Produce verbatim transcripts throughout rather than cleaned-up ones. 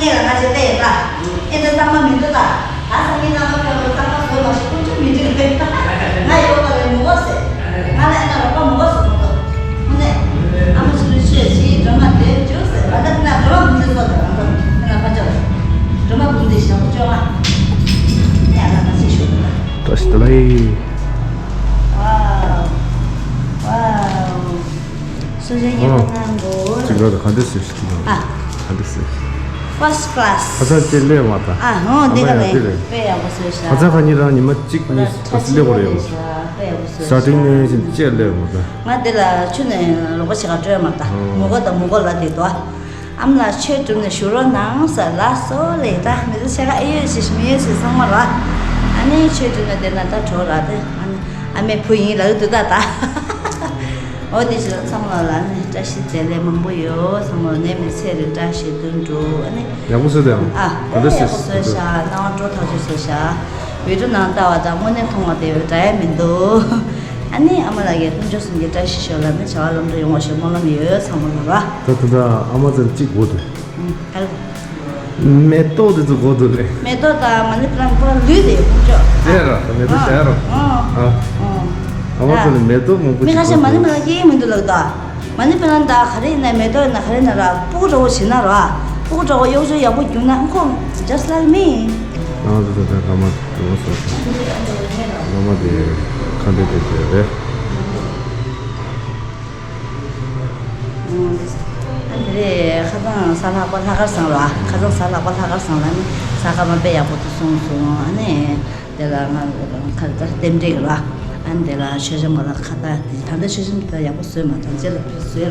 ཡ་ང་བྱེད་པ་ཡིན་ད། ཨེ་འདྲ་གཙང་མ་མི་འདུག་ད། ད་སང་ཉིན་གནང་བ་ཕེབས་པར་གཙང་མ་བཟོས་མ་ཤེས་ཀུན་སྤྱོད་མི་འགྲིག་པས། ང་ཡོད་པ་ལས་མི་དགོས་ཟེར། ང་ལ་ཨེ་ན་རོགས་པ་མི་དགོས་ཟེར་མ་གཏོགས། དངོས་གནས། ཨ་མ་ཆུ་ལུ་ཆོས་བྱིས་སྒྲོལ་མ་འདོན་རྒྱུ་ཟེར་བ་ད་ན་སྒྲོལ་མ་བུམ་འདི་བཟོ་དང་ང་ཚོ་ཨེ་ན་ཕ་ཅོ། སྒྲོལ་མ་བུམ་འདི་ཞང་པོ་བཅོ་ལྔ། ཡ་ལ་ང་ཚིག་ཞུ་དང་། བཀྲ་ཤིས་བདེ་ལེགས། ཝའོ། ཝའོ། སུ་ཞིག་ཡིན་པ་ནང་གོ་ཅིག་ར་ད་ག་འདྲ་ཟེར་ཞིག་ཅིག་ཨ། ག་འདྲ་ཟེར། First class། ཁ་སང་ཅེ་ལེ་མ་ད། ཨ་ཧོ་འདི་ག་ཨ་མ་ཡ་ལེ། དེ་རེད། དཔེ་ཡག་པོ་བཟོས་ཤག་ཁ་སང་ཁ་ཉིན་རང་ཉི་མ་གཅིག་གཉིས་ཁ་སི་ལེ་གོ་རེད་ཡོད། དཔེ་ཡག་པོ་བཟོས་ཤག་ས་ཏིང་ནས་ཅེ་ལེ་མ་ད། ང་འདི་ལ་ཆུ་ནས་ལོག་པ་བྱེད་ག་སྤྲོད་མ་ད། མུ་གོ་ད་མུ་གོ་ལ་དེ་དོ། ཨ་མ་ལགས་ཆོས་སྒྲུབ་ནས་བཞུགས་རོགས་གནང་ཟེར་ལགས་སོ་ལེ། ད་མི་ཚེ་ཕྱེད་ཀ་ཨེ་ཡོད་ཞིག་མི་ཡོད་ཞིག་ཚང་མ་རོ། ཨ་ནི་ཆོས་སྒྲུབ་ནས་བསྡད་ན་ད་གྲོགས་ར་དེ་ཨ་ནི་ཨ་མའི་བུ་ཡིན་ལབ་འདུག་ད་ད། འོ་དེ་ཕྱིར་ཚང་མ་ལ་ནི་བཀྲ་ཤིས་བདེ་ལེགས་མང་པོ་ཡོད། ཚང་མ་ནད་མེད་ཚེ་རིང་བཀྲ་ཤིས་དོན་འགྲུབ། ཨ་ནི་ཡག་པོ་བཟོས་དང་ཨ་ཨོ་ཡག་པོ་བཟོས་ཤག་སྣང་བ་སྤྲོ་ཐག་ཆོད་བཟོས་ཤག་བི་ཌིའོ་ནང་ལྟ་བ་དང་དངོས་གནས་མཐོང་བ་དེ་འདྲ་ཡང་མི་འདུག་ཨ་ནི་ཨ་མ་ལགས་ཀྱིས་དཀོན་མཆོག་གསུམ་གྱི་བཀྲ་ཤིས་ཤོག་ལབ་ནས་བྱ་བ་ལམ་འགྲོ་ཡོང་བ་ཞིག་སྨོན་ལམ་ཡོད་ཚང་མ་ལ་ར། ད་ད་ད་ཨ་མ་ཚོ་གཅིག་གོ་འདུག་ཨ་ལ། མེ་ཏོག་དེ་ཚོ་གོ་འདུག་ལེ། མེ་ཏོག་དང་མ་ཎི་པ་ལ་ཁོ་རང་ལུས་དེ་ཡོད་ཁོང་ཅོག་ཨེ་ར་མེ་ཏོག་ཨ་ཨ་ཨ་མ་ཚོ་ནི་མེ་ཏོག་མང་པོ་མི་ཁ་ཤས་མ་ཎི་པ་ལ་སྐྱེ་ཡི་མི་འདུག་ལབ་ད། མ་ཎི་པ་ལ་ད་ག་རེ་ཡིན་ན་མེ་ཏོག་ཡིན་ན་ག་རེ་ཡིན་ན་ར་སྤུ་གུ་འདྲ་བོ་བྱེད་ན་ར་སྤུ་གུ་འདྲ་བོ་གཡོག་བྱོས་ཡག་པོ་བརྒྱུགས་ན་ཁོ་just like me། ཨ་ཙི་ཙི་ཙི་ཀ་མ་དེ་མ་སོ་ཀ་མ་དེ་ཁ་འདོན་དེ་དེ་རེད། ཨ་ནི་རེད་ཁ་སང་གཟའ་ལྷག་པ་ལྷག་དཀར་བཟང་ལ་ཁ་སང་གཟའ་ལྷག་པ་ལྷག་དཀར་བཟང་ལ་ནི་གཟའ་སྐར་མ་དཔེ་ཡག་པོ་འདུག་གསུངས་སོང་། ཨ་ནི་དེ་ལ་ང་ཁ་ད་རྟེན་འབྲེལ་གི་ལ་ཨ་ནི་དེ་ལ་མཆོད་བཤམས་ག་ལ་ཁ་ད་དེ་ད་ལྟ་མཆོད་བཤམས་དེ་ཡག་པོ་བཟོས་མ་ཐོན་ཅེ་ལ་ཕུལ་བཟོས་ལ།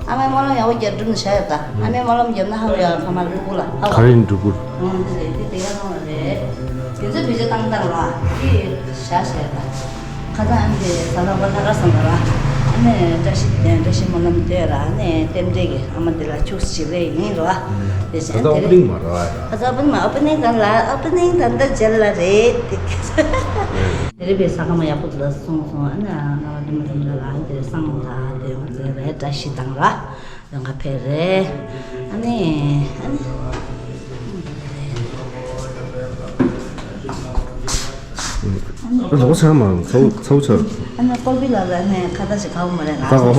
ཨ་མའི་སྨོན་ལམ་ཡག་པོ་རྒྱབ་སྒྲུབ་ནས་བཞག་ཡོད་ད། ཨ་མའི་སྨོན་ལམ་བརྒྱབ་ན་ཧ་གོ་ཡ་ཁ་མ་རུ་གུ་ལ་ཧ་གོ། ག་རེ་ཡིན་འབྲུ་གུར། ཨང་འདི་རེད་འདི་དེ་ག་ནང་ལ་རེད། དེ་ཚོ་བེད་སྤྱོད་བཏང་བཏང་ལ་འདི་བཞག་བཞག་ད། ཁ་སང་ཨ་མ་དེ་གཟའ་ལྷག་པ་ལྷག་དཀར་བཟང་ད་ལ། ཨ་ནི་བཀྲ་ཤིས་བཀྲ་ཤིས་སྨོན་ལམ་བཏོན་ལ་ཨ་ནི་རྟེན་འབྲེལ་གྱི་ཨ་མ་དེ་ལ་ཁྱུག་ཅིག་རེ་ཡིན་རོ། དེ་བཞིན་ད་དེ་ཨོ་པ་ནིང་མ་རོ་ཨ་ཡ། ཁ་སང་ཨོ་པ་ནིང་མ་ཨོ་པ་ནིང་ད་ལ་ཨོ་པ་ནིང་ད་ལྟ་རྗེས་ལ་རེད། དེ་རིང་བའི་ས་ཁ་མ་ཡག་པོ་དུ་ལ་སོང་སོང་ཨ་ནི་ང་ལ་དུ་མ་དུ་མ་ལ་ཨ་ནི་དེ་སང་ལ་དེ་ཡོང་ཚེ་རེད་བཀྲ་ཤིས་དང་ར་ཡོང་ག་ཕེ་རེད། ཨ་ནི་ཨ་ནི་ཨ་ནི་ལོ་ཚང་མ་ཚའུ་ཚའུ་ཆ། ཨ་ནི་ཀོ་བི་ལ་ལ་ནས་ཁ་ད་ཞིག་ཁ་བོ་མ་རེད་ང་ད་ཨོ་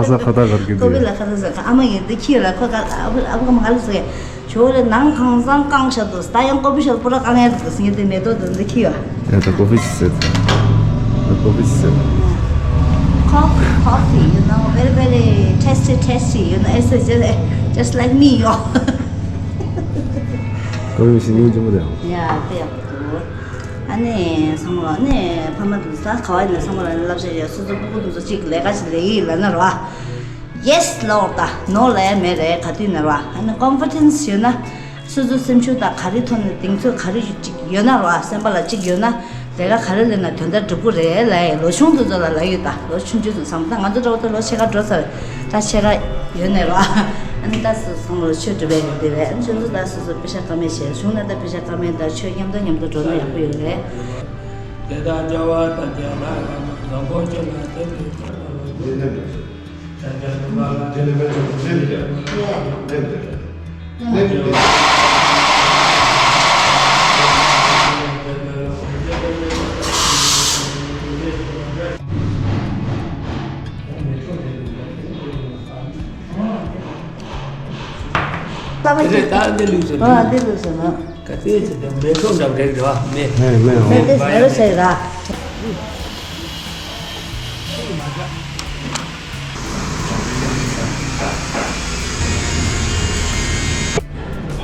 ས་ཁ་ད་ཁ་ད་གར་གི་ཀོ་བི་ལ་ཁ་ད་ཟེར་ཨ་མ་ཡིན་དུ་ཁྱི་ལ་ཁོ་ཁ་ཨ་བུ་ཨ་བུ་ཁ་མ་ག་ལ་ཟེར། ཇོ་བོ་ལ་ནང་གང་ཚང་བཀང་བཞག་འདུག་ད་ཡང་ཀོ་བི་ཤོག་པུ་ར་བཀང་ཡ་འདུག་ཟིན་ཏེ་མེ་ཏོག་དུ་འདི་ཁྱི་བ། ཡ་ད་ཀོ་བི་ཟེར། ད་ཀོ་བི་ཟེར། Coffee, coffee, you know, very, very tasty, tasty, you know, it's just, just like me, yo. ཀོ་བི་ཞིག་སྙིང་རྗེ་མོ་དང་། ཡ་དེ་ཡག་པོ་འདུག་ཨ་ནི་ཚང་མ་ལ་ནི་ཕ་མ་དུ་ས་ག་བ་ཡིན་ན་ཚང་མ་ལ་ནི་བསླབ་བྱ་ཡ་སོ་སོ་སྤུ་གུ་དུ་ཚོ་གཅིག་ལས་ཀ་ཞིག་ལས་ཡིན་ལ་ན་ར། Yes Lord ད་ནོ་ལ་ཡ་མེད་རེད་ག་དུས་ན་ར། ཨ་ནི་confidence ཡོད་ན། སོ་སོའི་སེམས་ཤུགས་དང་ག་རེ་ཐོག་ནས་གདེང་ཚོད་ག་རེ་ཅིག་ཡོད་ན་རོ། སེམས་པ་ལ་གཅིག་ཡོད་ན་ལས་ཀ་ག་རེ་ལས་ན་དོན་དག་འགྲུབ་ཀྱི་རེད་ལབ་ཡ་ལོ་ཆུང་དེ་ཚོ་ལ་ལབ་ཡོད་ད། ལོ་ཆུང་ཆུང་ཚོ་བསམ་ད་ང་ཚོ་འདྲ་བོ་ད་ལོ་ཕྱེད་ཀ་འགྲོ་ཚར་ད་ཕྱེད་ཀ་ཡོད་ནས་རོ། ཨ་ནི་ད་སོ་སོ་ལོ་ཆོས་སྒྲུབ་པའི་རེད་དེ་རེད། ཨ་ནི་ཁྱོད་ཚོ་ད་སོ་སོ་པེ་ཤ་ཀ་མེད་བྱས་གཞུང་ན་ད་པེ་ཤ་ཀ་མེད་ད་ཆོས་མཉམ་དུ་མཉམ་དུ་འགྲོ་ན་ཡག་པོ་ཡོད་རེད། དེ་དག་སྐྱེ་བ་ཐམས་ཅད་ལ་ཡང་བཟང་པོ་ཆེ་ལ་དེ་ནི་ཐོས་པ་ལ། ད་འདི་ལུས་ཟེར་ཨ་འདི་ལུས་ཟེར་ན། ག་ཚོད་ཟེར་ཏེ་མེ་ཏོག་འདྲ་རེད་རེད་བ་མེ། མེ་མེ་འོ། མེ་དེ་ཟེར་ཟེར་ར།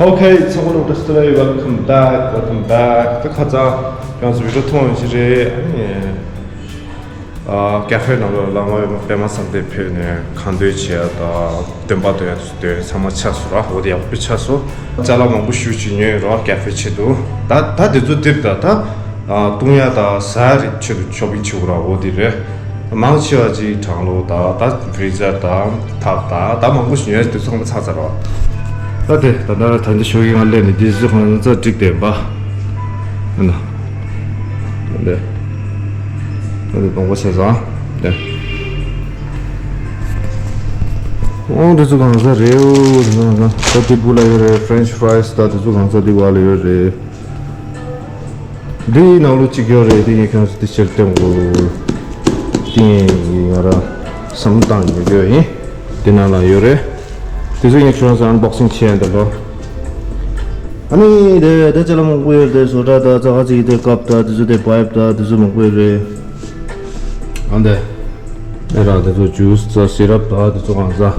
Okay, so welcome back, welcome back. ད་ཁ་ཚ་ཁྱོད་ཚོ་བི་ཌིའོ་མཐོང་ཡོད་ཀྱི་རེད། ཨ་ནི། ཨ་ཀ་ཧྥེ་ནང་ལ་བླ་མ་པད་མ་བསམ་གཏན་ཕེབས་ནས་ཁ་འདོན་བྱས་དང་འདོན་པ་འདོན་ཡ་འདོན་ཚང་མ་ཆགས་སོང་ར། འོ་དེ་ཡག་པོ་ཆགས་སོང་། ཅ་ལག་མང་པོ་ཞེ་ཅིག་ཉོས་ར་ཀ་ཧྥེ་ཆེད་དུ། ད་ད་དེ་ཚོ་དེབ་ད་ད་ཨ་བཏུང་ཡ་ད་ཟ་ཡ་རིགས་ཆེད་དུ་ཤོ་པིང་བྱེད་དགོས་ར། འོ་དེ་རེད། མང་ཆེ་བ་ཅིག་གྲང་གློག་ད་ད་ཕི་རི་ཛར་ད་ཐབ་ད་ད་མང་པོ་ཞིག་ཉོས་དེ་ཚོ་ཚང་མ་ཚར་ཚར་ར། ད་དེ་ད་ད་ད་འདི་ཞོགས་ཀྱི་ང་སླེབས་ནས་དེ་ཚོ་ཁོང་ཚོ་བསྒྲིགས་བསྡད་པ། ཨ་ན། འདི། འདི་གདོང་པ་བྱས་ཙང་། འདི། ཨོ་འདི་ཚོ་གང་ཟ་རེད། འོ་འདི་ཚོ་གང་ཟ། ད་འདི་སྦུག་ལ་ཡོད་རེད། French fries ད་འདི་ཚོ་གང་ཟ་འདི་བར་ལ་ཡོད་རེད། འདི་ནང་ལོ་གཅིག་ཡོད་རེད། འདི་ངས་ཁྱོད་ཚོ་འདི་ཕྱིར་སྟོན་དགོས། འདི་ཡིན་ང་རང་བསམ་བློ་བཏང་ཡོད་ཡོད་ཡིན། འདི་ནང་ལ་ཡོད་རེད། དེ་ཚོ་ངས་ཁྱོད་ཚོ་unboxing བྱས་ཡིན་ད་ལོ། ཨ་ནི་དེ་དེ་ཅ་ལག་མང་པོ་ཡོད་རེད། བཟོ་གྲྭ་དང་ཙག་ཙིག་དེ་ཀབ་དང་དེ་ཚོ་དེ་བའིབ་དང་དེ་ཚོ་མང་པོ་ཡོད་རེད། ཨ་འདི། ཨེ་ར་དེ་ཚོ་ཇུས་དང་སི་རབ་དང་དེ་ཚོ་གང་ཟ།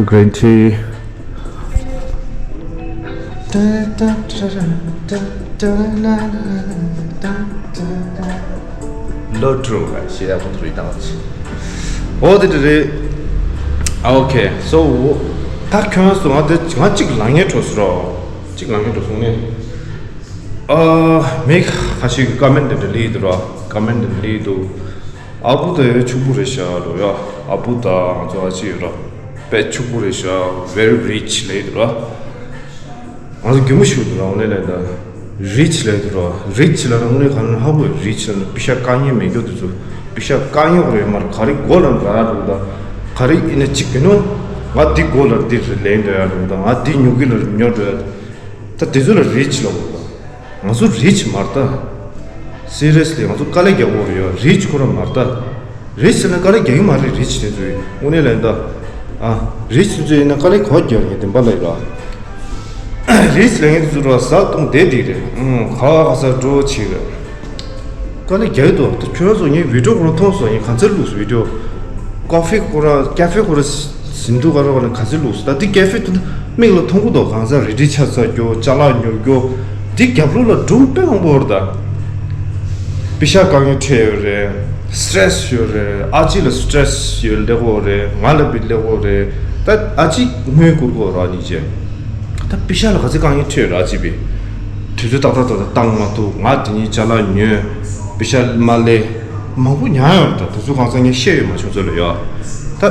Green tea། ལོ་དྲུག་ལ་ཤེས་ཡག་པོ་རེད་དང་། ཨོ་དེ་དེ་རེད། ཨ་ཨོ་ཁེ། སོ་ད་ཁྱོད་སུ་ང་དེ་ང་གཅིག་ལངས་ངེས་འགྲོ་སོང་རོ། གཅིག་ལངས་ངེས་འགྲོ་སོང་ནས། ཨ་མི་ཁ་ཤས་ཀྱི་ཀ་མེན་ཊི་དེ་འདྲ་ལི་འདུག་ར། ཀ་མེན་ཊི་དེ་འདྲ་ལི་འདུག་ཨ་བུ་དེ་ཕྱུག་པོ་རེད་ཤག་ལོ་ཡ། ཨ་བུ་དང་ང་ཚོ་ཨ་ཅེ་ཡོད་ར། དཔེ་ཕྱུག་པོ་རེད་ཤག very rich ལབ་འདུག་ར། ང་ཚོ་རྒྱུ་མ་ཞུ་འདུག་ར། འོ་ནས་ལས་ད་རི་ཆི་ལབ་འདུག་ར། རི་ཆི་ལབ་ན་དངོས་གནས་ག་ནས་ཧ་གོ། རི་ཆི་ལབ་ན་པེ་ཤ་དཀའ་ངལ་མེད་རྒྱུ་དེ་ཚོ། པེ་ཤ་དཀའ་ངལ་རེད་མ་རེད། ག་རེ་མགོ་ལ་རག་འགྲོ་ད། ག་རེ་ཡིན་ན་གཅིག་གི་ནོ། ང་འདི་མགོ་ལ་འདི་རེ་ལེན་འགྲོ་ཡ་འགྲོ་ད། ང་འདི་ཉོ་གི་ལ་ཉོ་འགྲོ་ཡ། ད་དེ་ཚོ་ལ་རི་ཆི་ལབ་དགོས་ད། ང་ཚོ་རི་ཆི་མ་རེད་ད། Seriously ང་ཚོ་དཀའ་ལས་རྒྱག་དགོས་རེད་ཡ། རི་ཆི་ཁོ་རང་མ་རེད་ད། རི་ཆི་ཟེར་ན་དཀའ་ལས་རྒྱག་གི་མ་རེད། རི་ཆི་དེ་ཚོ་ཡིན་དངོས་གནས་ལན་ད། ཨ། རི་ཆི་དེ་ཚོ་ཡིན་ན་དཀའ་ལས་གོ་རྒྱག་ངེས་བདེན་པ་ལ་ཡོད་ར། རི་ཆི་ལ་ངེས་དེ་ཚོ་ར་ཟ་བཏུང་བསྡད་བསྡད་རེད། ཨང་། ག་བ་ག་ས་འགྲོ་བྱེད་རེད། དཀའ་ལས་རྒྱག་གི་འདུག་ད་ཁྱོད་ཚོ་ངའི་བི་ཌིའོ་ཁོ་རང་མཐོང་སོང་། ངས་ག་ཚོད་བླུགས་སོང་བི་ཌིའོ། ཀོ་ཧྥི་ཁོ་ར་ཀ་ཧྥེ་ཁོ་ར་ཟིན་དུ་ག་ར་བ་ནས་ག་ཚོད་བླུགས་སོང་། ད་འདི་ཀ་ཧྥེ་དེ་མིག་ལ་མཐོང་གི་འདུག་གང་ཟག་རལ་གྲི་ཆ་ཚ་རྒྱོ་ཅ་ལག་ཉོ་རྒྱོ། འདི་རྒྱབ་ལོགས་ལ་སྒྲུང་དཔེ་མང་པོ་ཡོད་རེད་ད། པེ་ཤ་དཀའ་ངལ་འཕྲད་ཡོད་རེད། སི་ཊེ་རེ་སི་ཡོད་རེད། ཨ་ཅེ་ལ་སི་ཊེ་རེ་སི་ཡོད་ལེགས་པོ་རེད། ང་ལ་བི་ལེགས་པོ་རེད། ད་ཨ་ཅེ་དངུལ་བསྐུར་དགོས་ར་ནི་ཅེ། ད་པེ་ཤ་ལ་ག་ཚོད་དཀའ་ངལ་འཕྲད་ཡོད་རེད། ཨ་ཅེ་བི་དུས་ཚོད་ཏག་ཏག་ཏག་ཏག་བཏང་མ་ཐུབ། ང་དེ་ཉིན་ཅ་ལག་ཉོས། པེ་ཤ་མ་ལེན། མང་པོ་ཉར་ཡོད་རེད་ད། དེ་ཚོ་གང་ས་ངས་བཤད་ཡོད་མ་བྱུང་ཚོད་ལ་ཡོད། ད་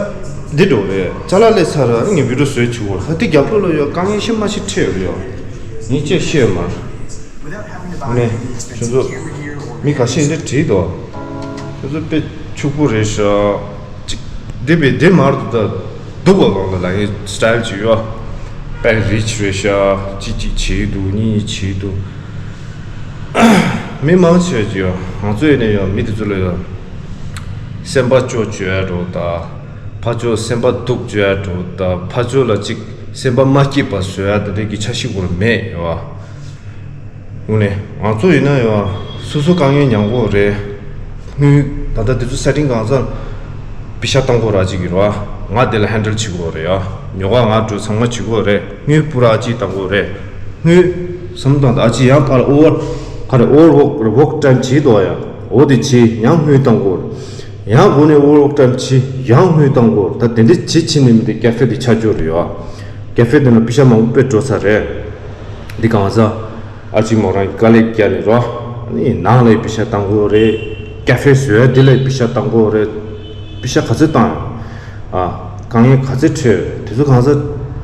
འདི་འགྲོ་རེད། ཅ་ལག་ལས་ཚར་ར་ངས་བི་ཌིའོ་བཟོས་བྱུང་བར་ཧ་དེ་རྒྱབ་ལོགས་ལ་ཡོད་དཀའ་ངལ་ཤི་མ་ཤི་འཕྲད་ཡོད་རེད་ཡོད། ངས་ཅེས་བཤད་ཡོད་མ་རེད། ནས་ཁྱོད་ཚོ་མི་ཁ་ཤས་འདི་བྲིས་འདུག་ཁྱོད་ཚོ་དཔེ་ཕྱུག་པོ་རེད་ཤག་ཅིག་འདི་བས་འདི་མར་དུ་ད་སྡུག་པ་གང་ལ་ལ་ངའི་སི་ཊེལ་ཅིག་ཡོད། དཔེ་རི་ཆི་རེད་ཤག་ཅིག་ཅིག་བྱེད་འདུག་གཉིས་བྱེད་འདུག་མི་མང་ཆེ་ཅིག་ཡོད། ང་ཚོ་ཡིན་ནས་ཡོད། མི་དེ་ཚོ་ལ་ཡོད། སེམས་པ་སྐྱོ་བཅོས་འགྲོ་ད། ཕ་ཆོས་སེམས་པ་སྡུག་བཅོས་འགྲོ་ད། ཕ་ཆོས་ལ་ཅིག་སེམས་པ་མ་སྐྱིད་པ་བཟོ་ཡ་དེ་འདྲའི་གི་འཆར་གཞི་སྐོར་མེད་ཡོད། དངོས་གནས་ང་ཚོ་ཡིན་ན་ཡང་སོ་སོ་དཀའ་ངལ་མྱངས་གོ་རེད། དངུལ་ད་ལྟ་དེ་ཚོ་སེ་ཊིང་གང་ཚང་པེ་ཤ་བཏང་གོ་ར་ཅིག་གི་རོ། ང་དེ་ལ་ཧེན་ཌལ་བྱེད་གོ་རེད་ཡ། ཉོ་ག་ང་འགྲོ་ཚང་མ་བྱེད་གོ་རེད། དངུལ་པུ་ར་ཅིག་བཏང་གོ་རེད། དངུལ་བསམ་བཏང་ད་ཅིག་ཡང་ཕར་ཨོ་ཝར་ག་རེ་ཨོ་ཝར་ཝོག་ཝོག་ཊེམ་བྱེད་དོ་ཡ། འོ་དེ་བྱེད་ཡང་དངུལ་བཏང་གོ་རེད། ཡང་སྒོ་ནས་ཨོ་ཝར་ཝོག་ཊེམ་བྱེད་ཡང་དངུལ་བཏང་གོ་རེད། ད་དེ་འདྲ་བྱེད་ཕྱིན་ནས་མི་དེ་ཀ་ཧྥེ་དེ་ཆགས་ཀྱི་ཡོད་རེད་ཡ། ཀ་ཧྥེ་དེ་ན་པེ་ཤ་མང་པོ་དཔེ་འགྲོ་ཚར་རེད། འདི་གང་ཟག་ཨ་ཅེ་མོ་རང་གི་དཀའ་ལས་བརྒྱབ་ནས་རོ། ནི་ནང་ལ་པེ་ཤ་བཏང་གོ་རེད། ཀ་ཧྥེ་བཟོ་ཡ་འདི་ལ་པེ་ཤ་བཏང་གོ་རེད། པེ་ཤ་ག་ཚོད་བཏང་ཡོད། ཨ། དཀའ་ངལ་ག་ཚོད་འཕྲད་ཡོད། དེ་ཚོ་གང་ཟག་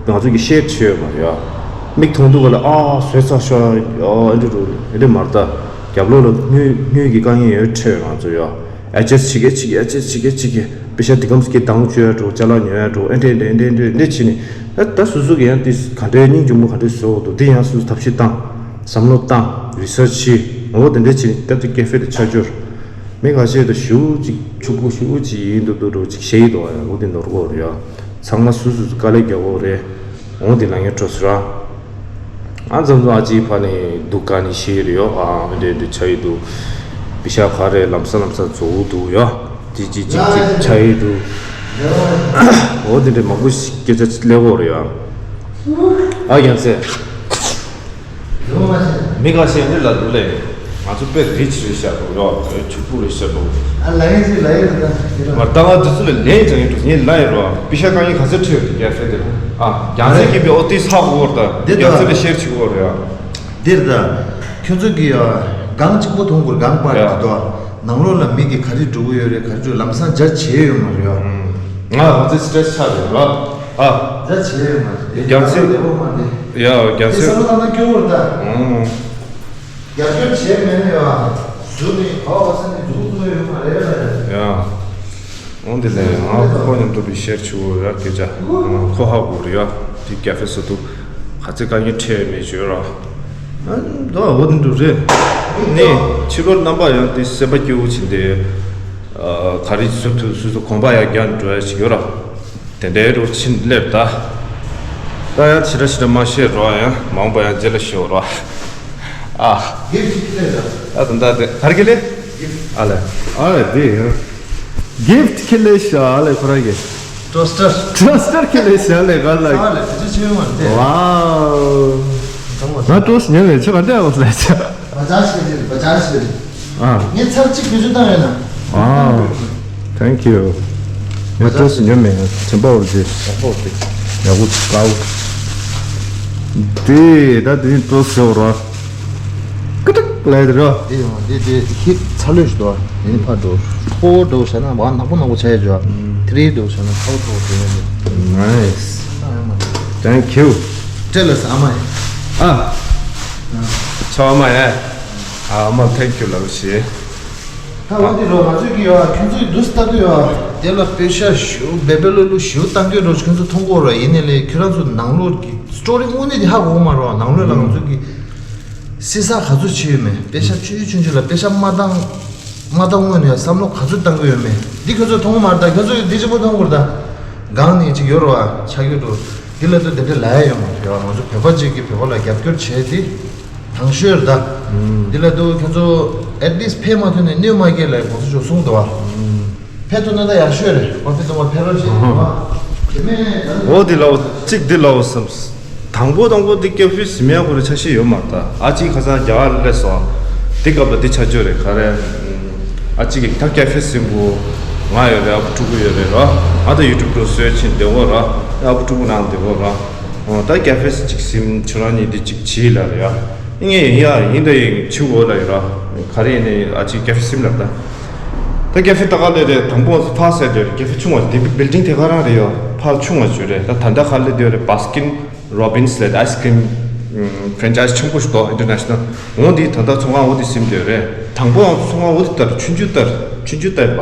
ང་ཚོ་གི་ཤེར་བྱེད་ཡོད་མ་རེད་ཡ། མིག་མཐོང་དུས་ག་ལ་ཨ་བཟོས་ཚར་ཤག་ཡ་འདི་འགྲོ་འདི་མ་རེད་ད། རྒྱབ་ལོགས་ལ་དངུལ་དངུལ་གི་དཀའ་ངལ་ཡོད་འཕྲད་ཡོད་ང་ཚོ་ཡ། ཨ་ཅེ་བྱེད་གེ་བྱེད་གེ་ཨ་ཅེ་བྱེད་གེ་བྱེད་གེ་པེ་ཤ་འདི་གམ་སྐྱེ་དང་བཅོས་ཡ་འགྲོ་ཅ་ལག་ཉོ་ཡ་འགྲོ་ཨེ་འདྲེ་འདྲེ་འདྲེ་འདྲེ་འདྲེ་བྱེད་ནི། ད་ད་སོ་སོ་གི་ཡང་དེ་ག་འདྲའི་སྙིང་རྗེ་མོ་ག་འདྲའི་བཟོ་འདུག་དེ་ཡང་སོ་སོ་ཐབས་ཤེས་བཏང་། བསམ་བློ་བཏང་། རི་སར་ཆི་བྱེད། འོ་དེ་འདྲ་བྱེད་ནི་ད་དེ་ཀེ་ཧྥེ་དེ་ཆ་འཇོར། མི་ཁ་ཤས་དེ་ཞུ་ཅིག་ཕྱུག་པོ་ཞུ་ཅིག་ཡིན་འདུག་འདུག་འགྲོ་ཅིག་ཞེ་ཡི་འདུག་ཡ། འོ་དེ་ནོར་གོ་རེད་ཡ། ཚང་མ་སོ་སོ་དཀའ་ལས་རྒྱག་གོ་རེད། འོ་དེ་ལ་ངས་སྤྲོ་སོ་ར། ཨ་ཙམ་ཙམ་ཨ་ཅིའི་ཕ་ནས་སྡུག་དཀའ་ནི་ཤེས་རེད་ཡོ། ཨ་འདྲེ་འདྲེ་ཆ་ཡི་འདུག་པི་ཤ་ག་རེ་ལམ་སང་ལམ་སང་བཙོག་འདུག་ཡོ། ཅིག་ཅིག་ཅིག་ཅིག་ཆ་ཡི་འདུག་འོ་དེ་འདྲེ་མང་པོ་ཞིག་སྐད་ཆ་སླེབས་གོ་རེད་ཡ། ཨ་རྒྱལ་སྲས། མི་ཁ་ཤས་འདི་ལ་འདུག་ལེ། ང་ཚོ་དཔེ་རི་ཆི་རེད་ཤག་འདུག་ཡོ། དཔེ་ཕྱུག་པོ་རེད་ཤག་འདུག་ཨ་ལ་ཡིན་ཟེར་ལ་ཡིན་ཟེར་ད། ང་ལྟ་བ་འདི་ཚོ་ལ་ལན་ཀྱང་ཡིན་འདུག་ངས་ལ་ཡིན་རོ། པི་ཤ་དཀའ་ངལ་ག་ཚོད་འཕྲད་ཡོད་དེ་རྒྱལ་སྲས་དེ། ཨ་རྒྱལ་སྲས་ཀྱིས་པའི་ཨོ་ཏི་ཧ་གོ་བར་ད། འདི་ད། རྒྱལ་སྲས་ལ་ཤེར་བྱེད་དགོས་རེད་ཨ། འདིར་ད། ཁྱོད་ཚོ་གིས་ཨ། སྒང་གཅིག་པོ་མཐོང་དགོས་སྒང་པར་ཡ། འདུག་ཨ། ནང་ལོགས་ལ་མི་གིས་ག་རེ་འགྲོ་གི་ཡོད་རེད་ག་རེ་འགྲོ་ལམ་སང་སྦྱར་བྱས་ཡོད་མ་རེད་ཨ། ང་ང་ཚོའི་སི་ཊེ་རེ་སི་ཆགས་རེད་ར། ཨ། སྦྱར་བྱས་ཡོད་མ་རེད། རྒྱལ་སྲས། ལེགས་པོ་མ་རེད། ཡ་རྒྱལ་སྲས། དེ་བསམ་བློ་བཏང་ན་སྐྱོ་བོ་རེད་ད། ཨང་། རྒྱབ་སྐྱོར་བྱས་མེད་ནས་ཡ། ཟུར་ནས་ག་བ་ས་ནས་འཛུགས་ཐུབ་ཡོད་མ་རེད་ལ། ཡ། འོང་དེ་ལས་ང་ཁོ་མཉམ་དུ་བི་ཤེར་ཆུ་ཡ་སྐད་ཆ་ཁོ་ཧ་གོ་རེད་ཡ། དེ་ཀ་ཧྥེ་སོ་དུ་ག་ཚེ་དཀའ་ངལ་འཕྲད་མེད་བརྗོད་ར། ཨ་ད་འོ་དེ་འདུག་རེད། ནས་ཕྱི་ལོར་རྣམ་པ་ཡང་དེ་སེམས་པ་སྐྱིད་པོ་ཕྱིན་ཏེ། ག་རེ་སུ་དུ་སུ་སུ་གོམ་པ་ཡག་རྒྱག་འགྲོ་ཡ་ཞིག་ཡོད་ར། དེ་འདྲའི་རོ་ཕྱིན་སླེབས་ད། ད་ཡང་ཕྱི་དྲ་ཕྱི་དྲ་མ་བཤད་རོགས་ཡང་མང་པོ་ཡང་རྗེས་ལ་ཤོད་རོགས། ཨ། གིབ་ཅིག་ཁྱེར་ལེ་ད། ཨ་ད་ད་དེ་གར་གི་ལེ། ཨ་ལེ། ཨ་ལེ་དེ་ཡང་། གིབ་ཁྱེར་ལེ་ཤ་ཨ་ལེ་ཁོ་ར་གི། ཊོ་སི་ཊར། ཊོ་སི་ཊར་ཁྱེར་ལེ་ཤ་ཨ་ལེ་ག་ལ། ཨ་ལེ་དེ་ཚོ་ཆེ་མོ་དེ། ཝའོ། ང་ཊོ་སི་ཉོ་ལེ་ཆ་ག་འདྲ་ཨོ་ལེ་ཆ། བ་ཇ་ཤི་རི་བ་ཇ་ཤི་རི། ཨ། ངས་ཚར་གཅིག་བེད་སྤྱོད་བཏང་ཡོད་ན། ཨ། Thank you. ངས་ཊོ་སི་ཉོ་མེད་ཡང་དྲན་པ་འོར་རྗེས། ཡག་པོ་རེད། ཡག་པོ་དཀའ་བོ། དེ་ད་དེ་ནི་ཊོ་སི་ཟེར་བ་ར། ཀི་ཀི་ལས་དེ་ར། དེ་ཡང་དེ་དེ་ཧིབ་ཚ་ལོས་ཤི་དོ། དེ་ནི་ཕར་འགྲོ། ཕོ་འགྲོ་བྱས་ན་བ་ནག་པོ་ནག་པོ་ཆ་ཡ་ཇོ། ཐི་རི་འགྲོ་བྱས་ན་ཚ་བོ་ཚ་བོ་དེ་ཡ་ཇོ། Nice. Thank you. སྤྲེལ་ལ་ས་ཨ་མ་ཡ། ཨ། ཆོ་ཨ་མ་ཡ། ཨ་མ་thank you ལབ་ཤེས། ད་འོ་དེ་རོ་ང་ཚོས་ཀྱི་ཡོད་ཁྱོད་ཚོའི་དུས་ལྟ་དུས་ཡོད་དེ་ལ་པེ་ཤ་ཞུ་བེ་བེ་ལོ་ལུ་ཞུ་བཏང་གི་རོ་ཁྱོད་ཚོ་མཐོང་གོ་རོ་ཡིན་ནི་ལས་ཁྱོད་རང་ཚོ་ནང་ལོགས་ཀྱི་སི་ཊོ་རི་དངོས་གནས་དེ་ཧ་གོ་མ་རོ་ནང་ལོགས་ལ་ང་ཚོ་གི་སི་ས་ག་ཚོད་ཆེ་ཡོད་མེད་པེ་ཤ་ཆུ་ཆུ་ཆུན་ཆུ་ལ་པེ་ཤ་མ་བཏང་མ་བཏང་སྔོན་ནས་བསམ་བློ་ག་ཚོད་བཏང་གི་ཡོད་མེད་འདི་ཁྱོད་ཚོ་མཐོང་གོ་མ་རེད། ད་ཁྱོད་ཚོ་འདི་ཆེན་པོ་མཐོང་གོ་རེད། ད་གང་ནས་ཅིག་ཡོད་རོ་ཨ་ཆ་ཡོད་རོ་འདི་ལ་ད་དེ་འདྲ་ལ་ཡ་ཡོད་མ་རེད། ང་ཚོ་བོད་པ་ཅིག་གི་བོད་པ་ལ་རྒྱབ་སྐྱོར་བྱས་ཏེ། དང་ཤོས་རེད་ད། འདི་ལ་འདུག་ཁྱོད་ཚོ་at least་ཕེབས་མ་ཐུབ་ནས་གནོད་མ་སྐྱེལ་ལ་གོང་ས་མཆོག་གསུངས་འདུག་བ། ཕེབས་ཐུབ་ན་ད་ཡག་ཤོས་རེད་གོང་ས་མཆོག་ཕེབས་རོགས་བྱེད་འདུག་བ། དེ་མིན་འོ་འདི་ལའོ་གཅིག་འདི་ལའོ་བསམ། དང་པོ་དང་པོ་འདི་སྐྱབས་ཤུལ་ཟིན་ཡག་གོ་རེ་ཆ་ཤས་ཡོད་མ་རེད་ད། ཨ་ཅིག་ཁ་སང་རྒྱ་གར་སླེབས་སོང་། འདི་སྐབས་ལ་འདི་ཆ་ཆོས་རེད་ག་རེ། ཨ་ཅིག་གིས་ད་ཀ་ཧྥེ་ཟིན་གོ་ང་ཡོད་རེད། ཨ་ཁུ་ཕྲུ་གུ་ཡོད་རེད་ར། ཨ་ད་ཡུ་ཊུབ་འགྲོ་བཟོས་ཕྱིན་བདེ་བོ་ར། ཨ་ཁུ་ཕྲུ་གུ་ནང་བདེ་བོ་ར། ཨོ་ད་ཀ་ཧྥེ་ཅིག་ཟིན་ཁྱོད་རང་གཉིས་འདི་ཅིག་བྱིས་ལ་རེད་ཡ། ངས་ཡིན་ཡ་ཡིན་ད་ཡིན་ཆུ་འོ་ལ་ཡོད་ར། ག་རེ་ཡིན་ནའི་ཨ་ཅིག་ཀ་ཧྥེ་ཟིན་ལབ་ད། ད་ཀ་ཧྥེ་ད་ག་ལས་རེད། དང་པོ་ཕ་ཟེར་དེ་རེད། ཀ་ཧྥེ་ཆུང་བ་དེ་བིལ་ཌིང་དེ་ག་རང་རེད་ཡ། ཕ་ཆུང་བ་ཅིག་རེད། ད་ད་ལྟ་ག་ལས་དེ་རེད། Baskin Robbins་ལས་ཨའི་སི་ཀི་རིམ་ཕ་རན་ཆའི་སི་ཆེན་པོ་ཞིག་འདུག International། འོ་འདི་ད་ལྟ་ཚོང་ཁང་འོ་དེ་ཟིན་དེ་རེད། དང་པོ་ཚོང་ཁང་འོ་དེ་ལྟར་ཆུང་ཆུང་ལྟར་ཆུང་ཆུང་ལྟར་པ།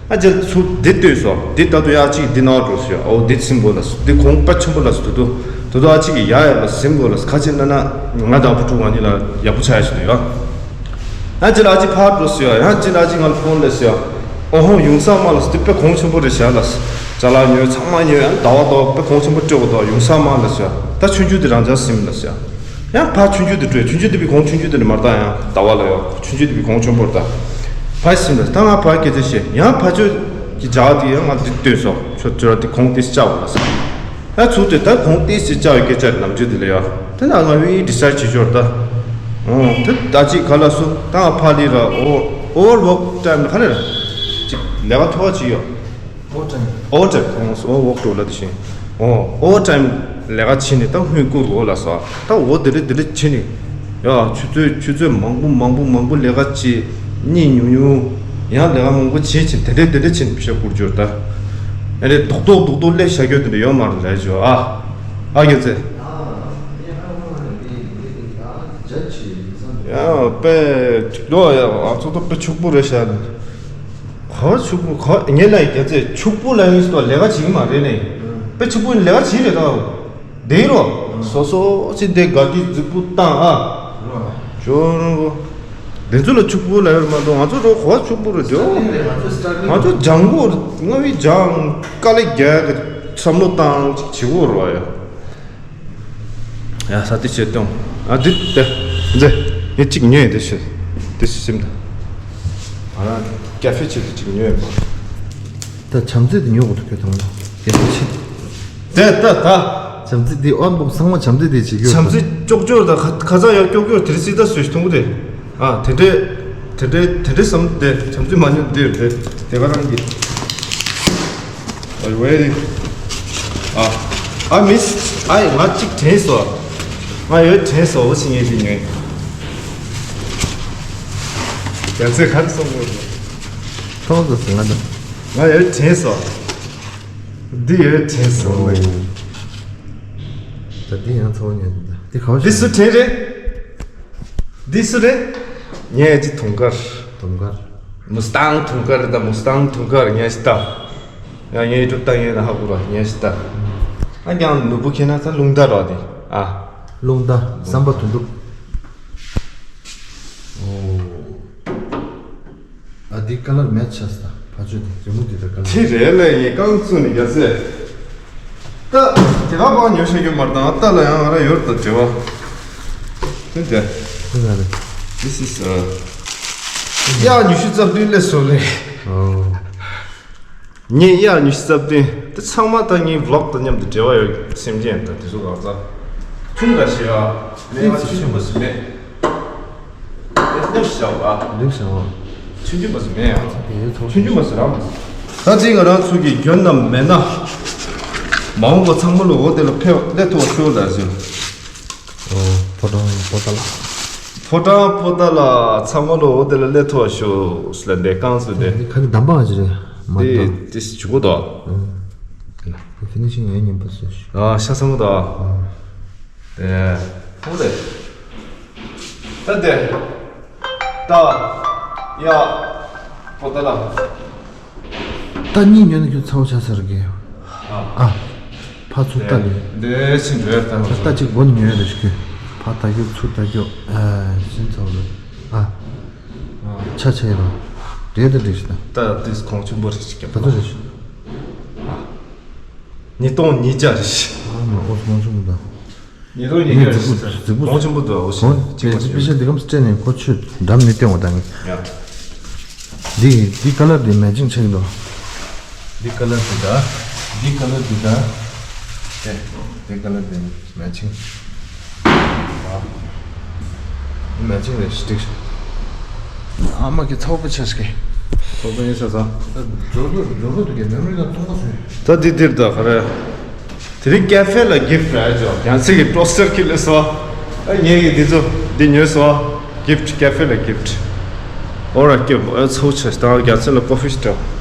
ཨ་ཅེ་ཚུར་འདི་ལྟོས་སོ། འདི་ལྟ་དུ་ཡ་གཅིག་འདི་ནང་འགྲོ་སོ་ཡ། ཨོ་འདི་སིམ་པོ་ལ་སོ། འདི་གོང་དཔེ་ཆེན་པོ་ལ་སོ། དུ་དུ་དུ་ཨ་གཅིག་གི་ཡ་ཡ་ལ་སིམ་པོ་ལ་སོ། ཁ་ཅིག་ན་ན་ང་དང་བུ་ཕྲུག་ང་གཉིས་ལ་ཡག་པོ་ཆགས་ཡ་ཞིག་འདུག་ཡ། ཨ་ཅེ་ལ་ཨ་ཅིག་ཕར་འགྲོ་སོ་ཡ། ཡང་ཅིག་ལ་ཨ་ཅིག་ང་ལ་ཕོན་སླེབས་སོ་ཡ། ཨོ་ཧོ་ཡུང་ས་མ་ལ་སོ། འདི་དཔེ་གོང་ཆེན་པོ་རེད་ཤག་ལ་སོ། ཅ་ལག་ཉོས་ཚང་མ་ཉོས་ཡང་ཟླ་བ་ཟླ་བ་དཔེ་གོང་ཆེན་པོ་སྤྲད་དགོས་འདུག་ཡུང་ས་མ་ལ་སོ་ཡ། ད་ཆུང་ཆུང་འདི་རང་ཅག་སིམ་ལ་སོ་ཡ། ཡང་ཕ་ཆུང་ཆུང་དེ་སྤྲོད། ཆུང་ཆུང་དེ་བི་གོང་ཆུང་ཆུང་དེ་ནི་མར་བཏང་ཡང་ཟླ་བ་ལ་ཡོད། ཆུང་ཆུང་དེ་བི་གོང་ཆེན་པོར་བཏང་། ཕ་ཡི་སེམས་ལ་ད་ང་ཕ་སྐད་ཆ་བཤད་ཡང་ཕ་ཆོས་ཀྱི་བྱ་བ་དེ་ཡང་ང་འདི་སྟོན་སོང་། ཁྱོད་ཚོ་ར་དེ་གོང་ཏིས་བཅའ་བ་ལ་ཟེར། ད་ཚུར་དེ་ད་གོང་ཏིས་ཅི་བཅའ་བའི་སྐད་ཆ་རེད། ནམ་རྒྱུན་དེ་ལ་ཡ་དེ་ན་ང་བི་ཌི་སའིཌ་བྱེད་ཆོག་ད། ཨོ་དེ་ད་ཅིག་ག་ལ་སོ་ད་ང་ཕ་ལི་ར་ཨོ་ཨོ་ཝར་ཝོག་ཊའིམ་ག་རེ་ར་ཅིག་ལས་ཀ་མཐོ་བ་ཅིག་ཡོད། ཨོ་ཊའིམ། ཨོ་ཊའིམ་ཨོ་ཝོག་ཊོ་ལ་དེ་བཞིན། ཨོ་ཨོ་ཊའིམ་ལས་ཀ་བྱེད་ནས་ད་ཧུན་བསྐུར་འོ་ལ་ས། ད་འོ་དེ་རེད་དེ་རེད་བྱེད་ནས། ཡ་ཆུ་ཚོད་ཆུ་ཚོད་མང་པོ་མང་པོ་མང་པོ་ལས་ཀ་བྱེད། གཉིད་ཉུང་ཉུང་། ཡང་ལས་ཀ་མང་པོ་བྱེད་ཕྱིན་དེ་འདྲས་དེ་འདྲས་བྱེད་ནས་ཕྱག་བསྐུར་འབྱོར་ད། ཨ་རེ་རྡོག་རྡོག་རྡོག་རྡོག་ལས་བྱ་རྒྱུ་དེ་འདྲས་ཡོད་མ་རེད་ལས་འབྱོར་ཨ། ཨ་རྒན་ཚེ། ཡ་དཔེ་ཅིག་འདུག་ཡ། ང་ཚོ་ད་དཔེ་ཕྱུག་པོ་རེད་ཤག་ག་བ་ཕྱུག་པོ་ག་ངེད་ལ་རྒྱ་ཚད་ཕྱུག་པོ་ལ་ཡིན་སྟོ་ལས་ཀ་བྱེད་ཀྱི་མ་རེད་ནས། དཔེ་ཕྱུག་པོ་ལས་ཀ་བྱེད་རེད་ད། དེ་རོ། སོ་སོ་ཅི་འདི་དགའ་སྐྱིད་རྫིག་པོ་བཏང་ཨ། ཅོ་རོ། འདི་ཚོ་ལ་ཕྱུག་པོ་ལ་ཡོད་མ་གཏོགས་ང་ཚོ་རོ་ག་བ་ཕྱུག་པོ་རེད་ཇོ། ང་ཚོ་ལྗང་གུ་རྔ་བའི་ལྗང་དཀའ་ལས་རྒྱག་གི་བསམ་བློ་བཏང་ཅིག་བྱེད་དགོས་རོ་ཡ། ཡ་ས་དེ་བྱེད་གཏོང་། ཨ་དེ་དེ་འཛེ་ངས་གཅིག་ཉོས་དེ་བྱེད་དེ་སིམ་ད། ཨ་ཀ་ཧྥེ་བྱེད་དེ་གཅིག་ཉོས་པ། ད་བྱམས་བརྩེ་དེ་ཉོ་དགོས་འདུག་ཁྱོད་ཐང་ལ་ཀ་ཧྥེ་བྱེད། དེ་ད་ད། བྱམས་བརྩེ་དེ་ཨོན་པོག་ཚང་མ་བྱམས་བརྩེ་དེ་བྱེད་རྒྱུ། བྱམས་བརྩེ་ཅོག་ཅོག་ད་ཁ་ཁ་ཚ་ཡག་ཅོག་ཅོག་དེ་རེ་སི་ད་བཟོས་གཏོང་གི་རེད། ཨ་དེ་འདྲས་དེ་འདྲས་དེ་འདྲས་བསམ་དེ་བྱམས་བརྩེ་མ་ཉོ་དེ་རེད་དེ་ག་རང་གི། Are you ready? ཨ། ཨ་མིས། ཨ་ཡ་ང་གཅིག་དྲན་སོང་། ང་ཡོད་དྲན་སོང་། འོ་ཞིག་ངས་འདི་ཉོས། རྒྱ་ཚོས་ག་རེ་གསུང་གི་ཡོད། ཐོག་ཏུ་ཟིན་ང་དང་། ང་ཡོད་དྲན་སོང་། འདི་ཡོད་དྲན་སོང་། ད་འདི་ཡང་ཚོགས་ཉོས་འདི་ད། འདི་ག་བ་འདི་སུ་དྲན་རེད། འདི་སུ་རེད། ངའི་ཨ་ཅེ་དུང་དཀར། དུང་དཀར། མུ་སི་ཏང་དུང་དཀར་དང་། མུ་སི་ཏང་དུང་དཀར་ངས་ཤི་ཏ། ཡང་ངའི་སྒྲུབ་སྟངས་ཡིན་ན་ཧ་གོ་ར། ངས་ཤི་ཏ། ཨ་ཀྱང་ནོར་བུ་ཁྱེད་ན་ཚ་རླུང་རྟ་ར་དེ། ཨ། རླུང་རྟ་བསམ་པ་དོན་འགྲུབ། ཨོ། ཨ་འདི་ཀ་ལར་མེ་ཆི་ཆགས་སོང་། ད་ཕ་ཆོས་དེ་རི་མོ་འདི་ད་ཀ་ལར། དེ་རེད་ལ་ཡིན་རྐང་བཙུགས་ནས་རྒྱ་སེ། ད་དེ་ག་པར་ཉོ་ཤེས་ཀྱི་མ་རེད། ད་ལྟ་ལ་ཡང་ང་ར་ཡོད་ད་དྲི་བ། དེ་དེ། དེ་ག་རེད། This is uh གཡག་ཉི་ཤུ་རྩ་བདུན་ལས་སོ་ལེ། ཨོ། ངས་གཡག་ཉི་ཤུ་རྩ་བདུན། དེ་ཚང་མ་ད་ངའི་vlog་དང་མཉམ་དུ་འབྲེལ་བ་ཡོད་སེམས་ཅན་ད་དེ་ཚོ་གང་ཟག་ཆུང་འདྲ་ཞིག་ཨ། ལས་ང་ཆུང་ཆུང་མ་ཟིན་མེད། ལེགས་ཤོག་ཨ། ལེགས་ཤོག་ཨ། ཆུང་ཆུང་མ་ཟིན་མེད་ཨ། དེ་ཡོད་ཚོགས་ཆུང་ཆུང་མ་ཟིན་རང་མ་ཟིན། ད་ཅི་ང་རང་ཚོ་གི་རྒྱུན་ནམ་མེད་ན། མ་འོངས་པ་ཚང་མ་ལོ་འོ་དེ་ལ་ཕེབས་སླེབས་ཐུབ་པ་ཤོག་ལ་ཟེར། ཨོ། ཕོ་བྲང་པོ་ཏཱ་ལ། ཕོ་བྲང་པོ་ཏཱ་ལ་ཚང་མ་ལོ་འོ་དེ་ལ་སླེབས་ཐུབ་པ་ཤོག་ལ་འདས་རྐང་བཙུགས་ཏེ། ཁ་གི་འདམ་པ་ཅི་རེད་མ་དེ་གཏོགས། དེ་སི་ཇུ་གོ་དོ། ཨོ། ཕི་ནི་ཤིང་ཡོད་ཉིན་པ་སོ་ཤི། ཨ་ཤ་ཚང་མ་དོ། ཨོ། དེ། ཧོ་དེ། ད་དེ། ད། ཡ། པོ་ཏཱ་ལ། རྟ་གཉིས་ཉོས་ན་ཁྱོད་ཚ་བོ་ཆགས་ས་རེད་གི། ཨ། ཨ། ཕར་ཚུར་རྟ་ལས། འདི་ཕྱིན་འགྲོ་ཡ་ད། རྟ་གཅིག་སྒོ་ནས་ཉོས་ཡ་རེད་ཤི་གི། ཕར་རྟ་རྒྱུག་ཚུར་རྟ་རྒྱུག་ཨ་ཕྱིན་ཚ་བོ་རེད། ཨ། ཆ་ཆ་ཡ་རོ། འདྲེ་དང་འདྲེ་ཤི་ད། རྟ་དེ་གོང་ཆེན་པོ་རེད་ཤི་གི། ད་ཚོ་རེད་ཤི། ཉིས་སྟོང་ཉིས་བརྒྱ་རེད་ཤི། ཨ་མ་ཨོ་སི་མང་ཆུང་མོ་ད། ཉིས་སྟོང་ཉིས་བརྒྱ་རེད་ཤི། གོང་ཆེན་པོ་འདུག་ཨོ་སི། གོང་ཆེན་པོ་པེ་ཤ་འདི་གམ་སྤྲད་ནས་ཁོ་ཆོས་འགྲམ་ནས་བསྟན་འོ་ད་ངས། ཡ། འདི་འདི་ཀ་ལར་འདི་མེ་ཅིང་ཆགས་ཀྱི་འདུག་འདི་ཀ་ལར་འདི་དང་། འདི་ཀ་ལར་འདི་དང་། ཨེ། འདི་ཀ་ལར་འདི་མེ་ཅིང་། ཨ། འདི་མེ་ཅིང་རེད་ཤི་ཏིག་ཨ་མ་གི་ཚ་བོ་པོ་ཆགས་ཀྱི། ཚ་བོ་པོ་ཡིན་ས་ས། འགྲོ་འགྲོ་འགྲོ་འགྲོ་འདུག་གི་མེ་མོ་རི་དང་ཐོག་མ་སོང་། ད་འདི་འདིར་ད་ག་རེ། དེ་རིང་ཀ་ཧྥེ་ལ་གིཕ་རེད་ཅོ། རྒྱ་ཚིག་གི་ཊོ་སི་ཊར་ཁྱེར་སླེབས་སོང་། ཨ་ངས་ཀྱི་འདི་ཚོ་འདི་ཉོས་སོང་། གིཕ་ཀ་ཧྥེ་ལ་གིཕ། ཨོ་ར་ཀིཕ་ཨ་ཚོ་ཆ་ད་རྒྱ་ཚིག་ལ་ཀོ་ཧྥི་ཤི་ཊོབ།